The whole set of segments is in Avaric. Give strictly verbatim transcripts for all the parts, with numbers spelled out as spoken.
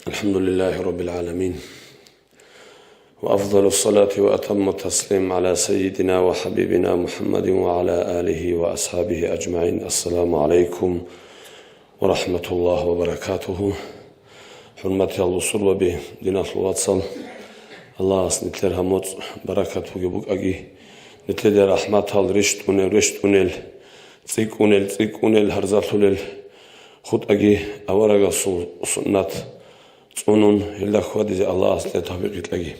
الحمد لله رب العالمين. وأفضل الصلاة وأتم التسليم على سيدنا وحبيبنا محمد وعلى آله وأصحابه أجمعين. السلام عليكم ورحمة الله وبركاته. ХӀурматиял бусурбаби, диналъул вацал, Аллагьас нилъер гьаб моцӀ баракат бугеб букӀаги, нилъеде рахӀматал рещтӀунел рещтӀунел, цӀикӀкӀунел цӀикӀкӀунел гьарзалъулел хутӀаги, аварагасул суннат цӀунун, гьелда хьвадизе Аллагьас нилъер тавфикъ кьеги.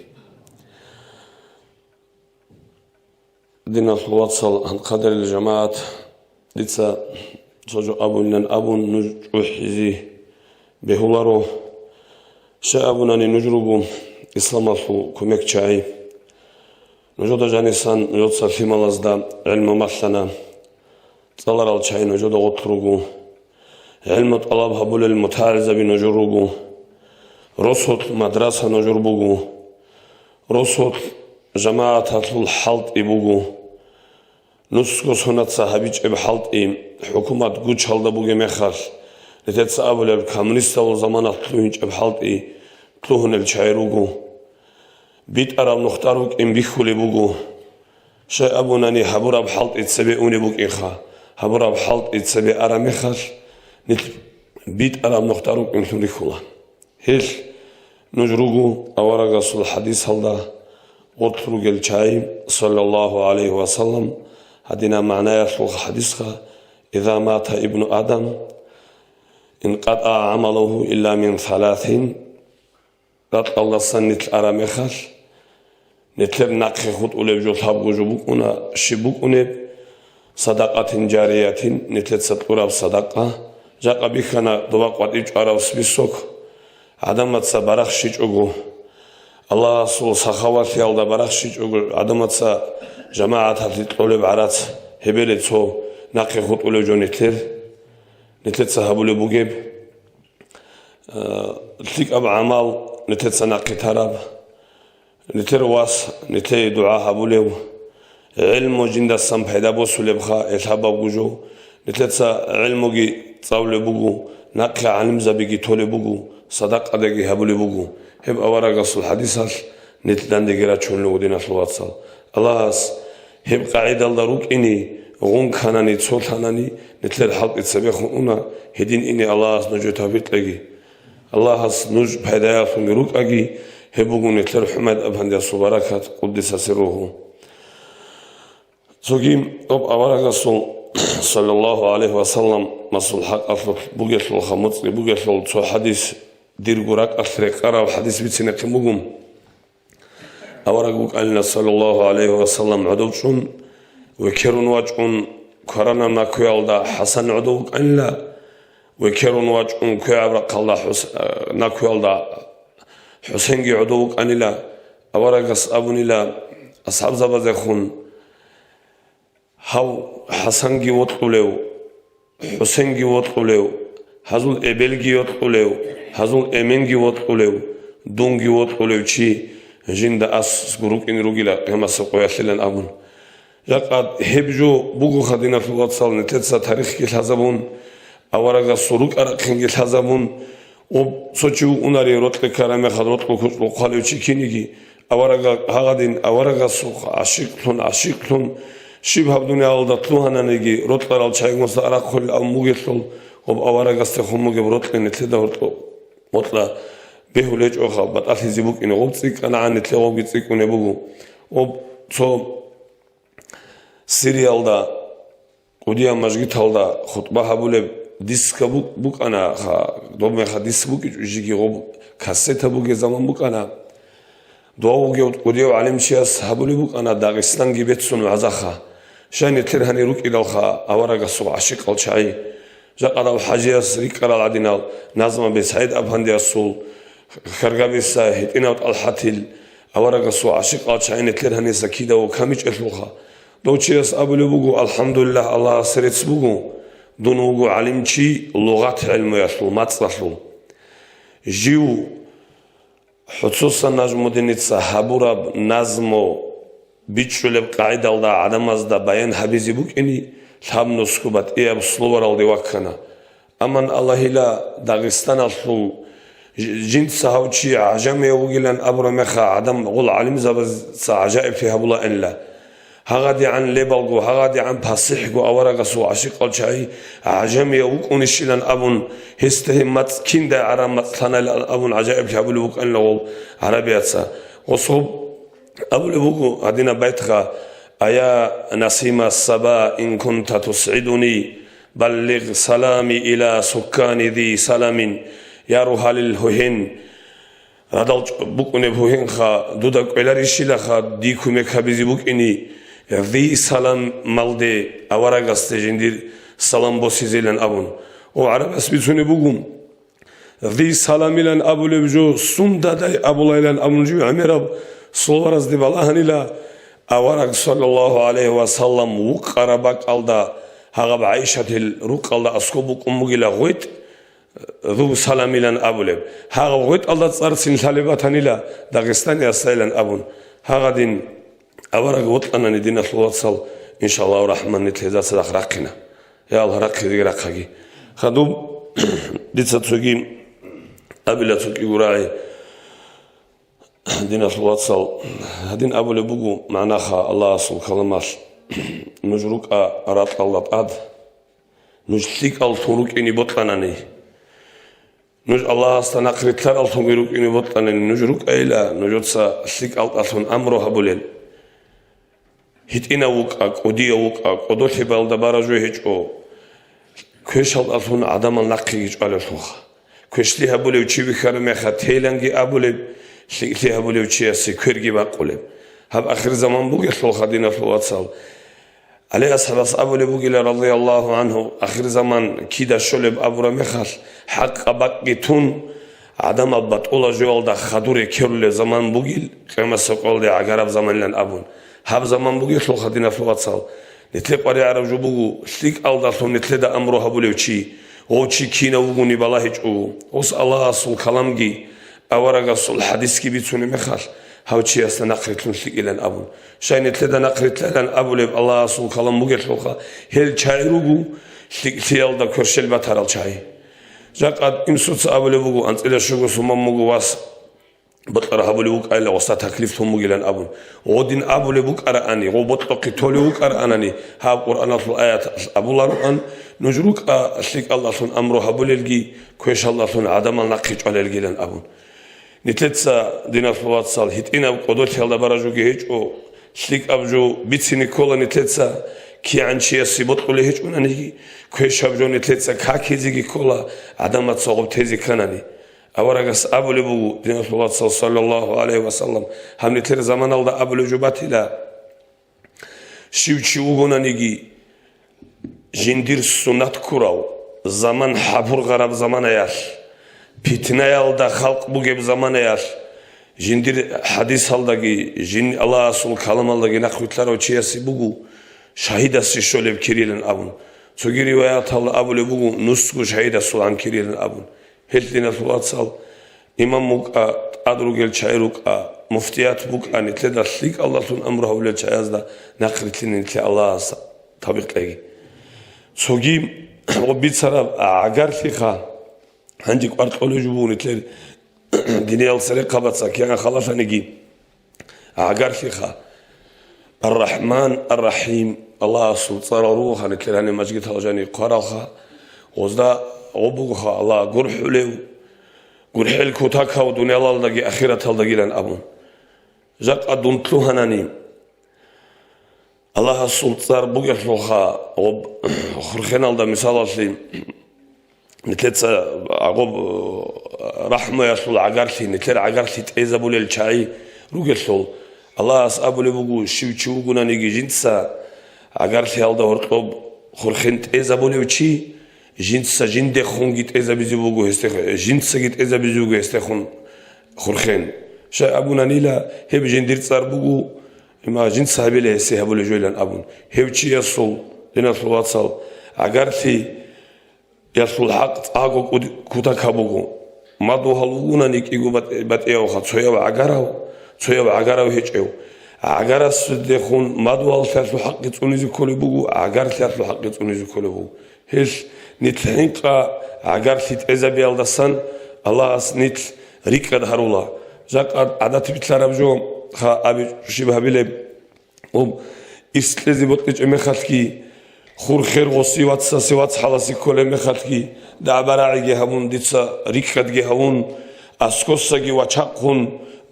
Диналъул вацал, гьанкъадарил жамагӀат, дица цо жо абунилан абун, нуж чӀухӀизе бегьуларо. Щай абунани, нуж руго исламалъул кумекчагӀи. Нужеда жанисан нужеца лъималазда гӀилму малъана. ЦӀаларал чагӀи нужеда гъорлъ руго. ГӀилму тӀалаб гьабулел мутагӀилзаби нужер руго. Росулъ мадраса нужер буго. Росулъ жамагӀаталъул хӀалтӀи буго. Нусго сонаца гьабичӀеб хӀалтӀи, хӀукумат гучалда бугеб мехалъ, нилъеца абулеб, коммунисталъул заманалъ лъугьинчӀеб хӀалтӀи лъугьунел чагӀи руго. БитӀараб нухда рукӀин бихьулеб буго. Щай абунани, гьабураб хӀалтӀи цебе унеб букӀинха, гьабураб хӀалтӀи цебе араб мехалъ, нилъ битӀараб нухда рукӀинлъун рихьула. Гьелъ нуж руго аварагасул хӀадисалда гъорлъ ругел чагӀи, саллаллагьу гӀалайгьи ва саллам, гьадинаб магӀнаялъул хӀадисха: «Иза мата ибну Адам, инкъатӀа гӀамалугьу илла мин саласин». Ракьалдасан нилъ араб мехалъ, нилъер нахъе хутӀулеб жо лъабго жо букӀуна, щиб букӀунеб? Садакъатин жариятин, нилъеца кьураб садакъа. Жакъа бихьана доба къватӀив чӀвараб список. ГӀадамаца барахщичӀого, Аллагьасул сахавалъиялда барахщичӀого, гӀадамаца жамагӀаталъе кьолеб гӀарац, гьебеле цо нахъе хутӀулеб жо нилъер, нилъеца гьабулеб бугеб. Э, лъикӀаб гӀамал нилъеца нахъе тараб, нилъер вас нилъее дугӀа гьабулев, гӀелму жиндасан пайда босулебха, гьелъабабго жо, нилъеца гӀелмуги цӀалулеб буго, нахъе гӀалимзабиги толеб буго, садакъадаги гьабулеб буго. Гьеб аварагасул хӀадисалъ нилъ дандеги рачун руго, диналъул вацал. Аллагьас гьеб къагӀидалда рукӀине, гъун кканани, цолъанани, нилъер хӀалтӀи цебехун уна, гьедин ине Аллагьас нужее тавфикъ кьеги. Аллагьас нуж пайдаялъунги рукӀаги, гьеб буго нилъер ХӀумайд-апандиясул баракат, къуддиса сирругьу. Цоги гьеб аварагасул, саллаллагьу гӀалайгьи ва саллам, масул хӀакъалъулъ бугелъулха, муцӀи бугелъул цо хӀадис дирго ракӀалъ рекъараб хӀадис бицинехъин буго. Авараг вукӀанила, саллаллагьу гӀалайгьи ва саллам, гӀодов чӀун, векерун вачӀун, кваранаб накуялда ХӀасан гӀодов вукӀанила, векерун вачӀун, квегӀаб рахъалда ХӀус-, накуялда ХӀусенги гӀодов вукӀанила. Аварагас абунила асхӀабзабазехун: «Гьав ХӀасанги вокьулев, ХӀусенги вокьулев, гьазул эбелги йокьулев, гьазул эменги вокьулев, дунги вокьулев чи жинда асгу рукӀине ругила къиямасеб къоялъилан», – абун. Жакъа гьеб жо бугоха, диналъул вацал, нилъеца тарихги лъазабун, аварагасул рукӀа-рахъинги лъазабун, ва цо чи вукӀунари рокьи ккараб мехалъ рокьул кучӀдул хъвалев чи киниги, аварага гьагъадин, аварагасухъ гӀашикълъун, гӀашикълъун, щиб гьаб дуниялалда лъугьананиги, рокьарал чагӀи муса арахъулел абун бугелъул, гъоб аварагасдехун бугеб рокьи нилъеда гьоркьо-, гъоркьа бегьулечӀоха, батӀалъизе букӀине гъоб цӀикӀкӀанагӀан нилъер гъобги цӀикӀкӀунеб буго. Гъоб цо Сириялда кӀудияб мажгиталда хутӀба гьабулеб диска бу-, букӀана, ха, доб меха дис букӀичӀо, жиги гъоб кассета бугеб заман букӀана. Дов вугев кӀудияв гӀалимчияс гьабулеб букӀана Дагъистанги беццун вагӀзаха, щай нилъер гьанир рукӀиналха аварагасул гӀашикъал чагӀи. Жакъа дав ХӀажияс рикӀкӀарал гӀадинал назмаби СагӀид-апандиясул, Хьаргабиса, ГьитӀинав ТӀалхӀатил, аварагасул гӀашикъал чагӀи нилъер гьаниса кидаго камичӀелъулха. Дов чияс абулеб буго: «АлхӀамдулиллагь, Аллагьасе рецц буго, дун вуго гӀалимчи лугъат гӀелмуялъул, мацӀалъул». Жив ХӀуцусан Нажмудиница гьабураб назму бичӀчӀулеб къагӀидалда гӀадамазда баян гьабизе букӀине, лъаб нусго батӀияб словаралде ваккана. Амма Аллагьила Дагъистаналъул ж-, жинца гьав чи гӀажамияв вугилан абураб мехалъ, гӀадамал гӀалимзабазда гӀажаиблъи гьабулаанила. ГьагъадигӀан лебалго, гьагъадигӀан пасихӀго аварагасул гӀашикъал чагӀи гӀажамияв вукӀунищилан абун, гьесда гьеб мацӀ киндай гӀараб мацӀ лъанайилан абун гӀажаиблъи гьабулеб букӀанила гъол гӀарабияца. Гъосул абулеб буго гьадинаб байтха: «Ая насима саба, ин кунта тусгӀидуни, баллигъ салами иля суккани зи саламин». Я рогьалил гьугьин, радал чӀ-, букӀунеб гьугьинха, дуда кӀвеларищилаха дие кумек гьабизе букӀине, зи саламалде аварагасде жиндир салам босизейилан абун. О, гӀарабас бицунеб буго, зи саламилан абулеб жо сундадай абулайилан абун жив гӀемераб словаразде балагьанила, авараг, саллаллагьу гӀалайгьи ва саллам, вукъараб бакӀалда, гьагъаб ГӀайшатил рукъалда аскӀоб букӀун бугила гъветӀ, зу саламилан абулеб. Гьагъаб гъветӀалда цӀарцин лъалеб батанила Дагъистаниясайилан абун. Гьагъадин авараг вокьанани, диналъул вацал, иншаллагьу рахӀман, нилъеда цадахъ рахъина. Я Аллагь, рахъизеги рахъаги. Хадуб дица цоги абила, цо кӀиго рагӀи. Диналъул вацал, гьадин абулеб буго магӀнаха Аллагьасул каламалъ: «Нуж рукӀа ракьалда тӀад, нуж лъикӀаллъун рукӀине бокьанани, нуж Аллагьасда нахърилълъараллъунги рукӀине бокьанани, нуж рукӀайила нужеца лъикӀалдалъун амру гьабулел». ГьитӀинав вукӀа, кӀудияв вукӀа, кӀодолъи балда баражу гьечӀо, квешалдалъун гӀадамал нахъеги чӀвалевлъунха. Квешлъи гьабулев чи вихьараб мехалъ тейланги абулеб, лъикӀлъи гьабулев чиясе кверги бакъулеб. Гьаб ахирзаман бугелъулха, диналъул вацал. ГӀали асхӀабас абулеб бугила, радияллагьу гӀангьу, ахирзаман кида щолеб абураб мехалъ, хӀакъаб бакӀги тун, гӀадамал батӀулаб жоялда хадур рекерулеб заман бугил, къиямасеб къоялде гӀагараб заманилан абун. Гьаб заман бугелъулха, диналъул вацал, нилъер къваригӀараб жо буго, лъикӀалдалъун нилъеда амру гьабулев чи, гъов чи кинав вугони балагьичӀого, гъос Аллагьасул каламги, аварагасул хӀадисги бицунеб мехалъ, гьав чиясда нахърилълъун лъикӀилан абун. Щай нилъеда нахърилълъайилан абулеб Аллагьасул калам бугелъулха, гьел чагӀи руго лъикӀлъиялда кверщел батарал чагӀи. Жакъа инсуца абулеб буго, анцӀила щуго суман буго вас бокьараб гьабулев вукӀайилан, гъосда таклиф тун бугилан абун. Гъодин абулеб букӀараани, гъов бокьухъе толев вукӀараанани, гьаб Къуръаналъул аят абулароан, нуж рукӀа лъикӀалдалъун амру гьабулелги, квешалдалъун гӀадамал нахъе чӀвалелгилан абун. Нилъеца, диналъул вацал, гьитӀинаб кӀодолъиялда баражуги гьечӀо, лъикӀаб жо бицине ккола нилъеца, кигӀан чиясе бокьулей гьечӀонаниги, квешаб жо нилъеца какизеги ккола, гӀадамаца гъоб тезе кканани. Аварагас абулеб буго, диналъул вацал, саллаллагьу гӀалайгьи ва саллам, гьаб нилъер заманалда абулеб жо батила: щив чи вугонаниги, жиндир суннат ккурав, заман хӀабургъараб заманаялъ, питнаялда халкъ бугеб заманаялъ, жиндир хӀадисалдаги, жин Аллагьасул каламалдаги нахърилълъарав чиясе буго шагьидасе щолеб кирилан абун. Цоги риваяталда абулеб буго, нусго шагьидасулгӀан кирилан абун. Гьел, диналъул вацал, имам вукӀа, тӀад ругел чагӀи рукӀа, муфтият букӀа, нилъеда лъикӀалдалъун амру гьабулел чагӀазда нахърилълъине нилъее Аллагьас тавфикъ кьеги. Цоги гъоб бицараб гӀагарлъиха, гьанже кӀвар кьолеб жо буго нилъер диниял церехъабаца кигӀан халалъаниги. ГӀагарлъиха. Ар-Рахман, Ар-Рахим, Аллагьасул цӀарал ругоха нилъер гьаниб мажгитал жаниб хъваралха, гъозда гъоб бугоха Аллагь гурхӀулев, гурхӀел кутакав дуниялалдаги ахираталдагилан абун. Жакъа дун лъугьанани, Аллагьасул цӀар бугелъулха, гъоб хурхеналда мисалалъе, нилъеца гъоб рахӀмуялъул гӀагарлъи, нилъер гӀагарлъи тӀезабулел чагӀи ругелъул, Аллагьас абулеб буго, щив чи вугонаниги жинца гӀагарлъиялда гьоркьоб хурхен тӀезабулев чи, жинца жиндехунги тӀезабизе буго гьесде, жинцаги тӀезабизе буго гьесдехун хурхен. Щай абунанила, гьеб жиндир цӀар буго, Има жинца гьабила гьесие гьабулеб жойилан абун. Гьев чиясул, диналъул вацал, гӀагарлъиялъул хӀакъ цӀакъго кӀуд-, кутакаб буго. Мадугьал вугунани кӀиго батӀи-, батӀиявха, цояв гӀагарав, цояв гӀагарав гьечӀев. ГӀагарасдехун мадугьаллъиялъул хӀакъги цӀунизе кколеб буго, гӀагарлъиялъул хӀакъги цӀунизе кколеб буго. Гьелъ нилъ хӀинкъа гӀагарлъи тӀезабиялдасан Аллагьас нилъ рикӀкӀад гьарула. Жакъа гӀадат битӀараб жо, ха, абичӀо щиб гьабилеб? Об, ислъизе бокьичӀеб мехалъги, хур-хер гъоси вацасе вацгӀаласе кколеб мехалъги, дагӀба-рагӀиги гьабун, дица рикӀкӀадги гьавун, аскосаги вачахъун,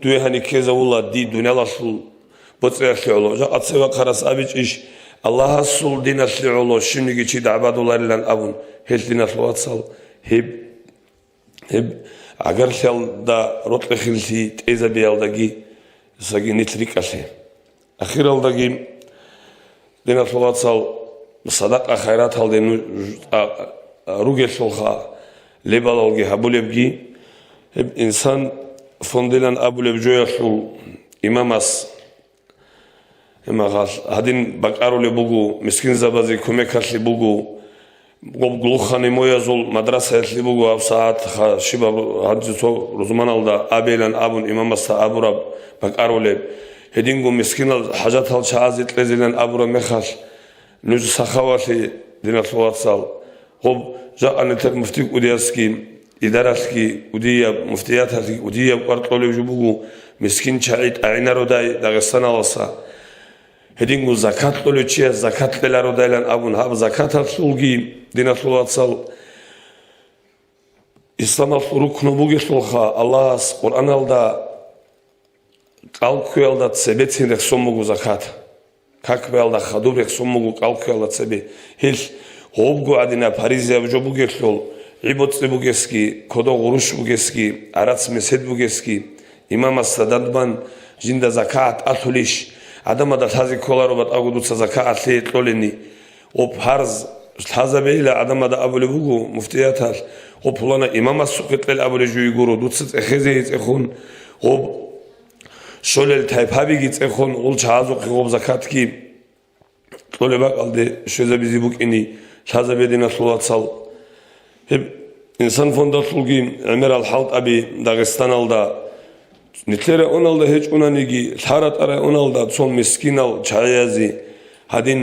дуе гьаниб ккезавула дир дуниялалъул боцӀиялъе гӀоло. Жакъа цевехъарас абичӀищ, Аллагьасул диналъе гӀоло щивниги чи дагӀбадуларилан абун, гьелъ, диналъул вацал, гьеб Гьеб гӀагарлъиялда рокьи-хирли тӀезабиялдаги саги нилъ рикӀкӀалъе. Ахиралдаги, диналъул вацал, садакъа-хайраталде ну-, а, а, ругелъулха лебалалги гьабулебги, гьеб инсан фондилан абулеб жоялъул имамас Гьемахалъ гьадин бакӀарулеб буго, мискинзабазе кумекалъе буго, гъоб глухонемоязул мадрасаялъе буго гьаб сагӀат, ха, щибаб гьанже цо рузманалда абейилан абун имамасда абураб бакӀарулеб. Гьединго мискинал хӀажатал чагӀазе кьезилан абураб мехалъ, нуж сахавалъе, диналъул вацал, гъоб жакъа нилъер муфти кӀудиясги, идаралъги кӀудияб, муфтияталъги кӀудияб кӀвар кьолеб жо буго, мискин чагӀи тӀагӀинародай Дагъистаналаса. Гьединго закат кьолев чияс закат кьелародайилан абун, гьаб закаталъулги, диналъул вацал, исламалъул рукну бугелъулха, Аллагьас Къуръаналда кӀал ккуялда цебецин рехсон буго закат. Как баялда хадуб рехсон буго кӀал ккуялда цебе. Гьелъ гъобго гӀадинаб паризаяб жо бугелъул, гӀи-боцӀи бугесги, кодо гъурущ бугесги, гӀарац-месед бугесги, имамасда дандбан, жинда закагӀат тӀалъулищ, гӀадамада лъазе кколаро батӀаго дуца закагӀат лъие кьолени. Гъоб гьарз лъазабейила гӀадамада абулеб буго муфтияталъ, гъоб пулана имамасухъе кьел абулеб жуй гуро, дуца цӀехезе цӀехун, гъоб щолел тайпабиги цӀехун, гъул чагӀазухъе гъоб закатги кьолеб бакӀалде щвезабизе букӀини лъазабе, диналъул вацал. Гьеб инсан фондалъулги гӀемерал хӀалтӀаби Дагъистаналда, нилъер районалда гьечӀунаниги, лъа ратӀа районалда цо мискинал чагӀиязе гьадин,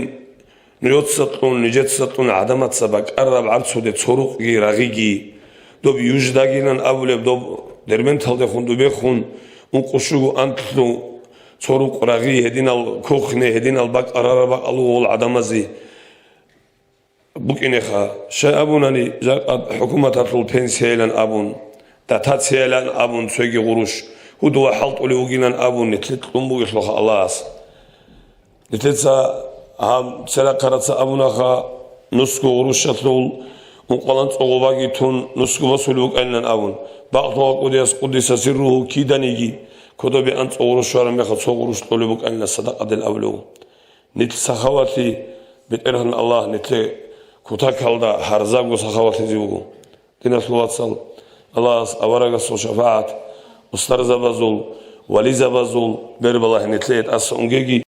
нужеца кьун, нижеца кьун гӀадамаца бакӀараб гӀарцуде цо рукъги рагъиги, доб Юждагилан абулеб, доб Дербенталдехун дубехун, ункъо-щуго анлъго цо рукъ рагъи, гьединал кухне, гьединал бакӀарараб бакӀалугъул гӀадамазе. БукӀинеха, щай абунани, жакъа хӀукуматалъул пенсияилан абун, дотациялан абун цоги гъурущ, гьудула хӀалтӀулев вугилан абун, нилъе кьун бугелъулха Аллагьас. Нилъеца гьаб церахъараца абунаха, нусго гъурущалъул ункъоялда анцӀго гъобаги тун, нусго босулеб букӀанилан абун, бакълъугъа кӀудияс къуддиса сирругьу киданиги, кодобе анцӀго гъурущ щвараб мехалъ цо гъурущ кьолеб букӀанилан садакъадел абулев. Нилъ сахавалъе, БетӀергьан Аллагь нилъе кутакалда гьарзабго сахавалъизе вуго. Диналъул вацал, Аллагьас аварагасул шафагӀат, устарзабазул, вализабазул бербалагьи нилъее тӀаса унгеги.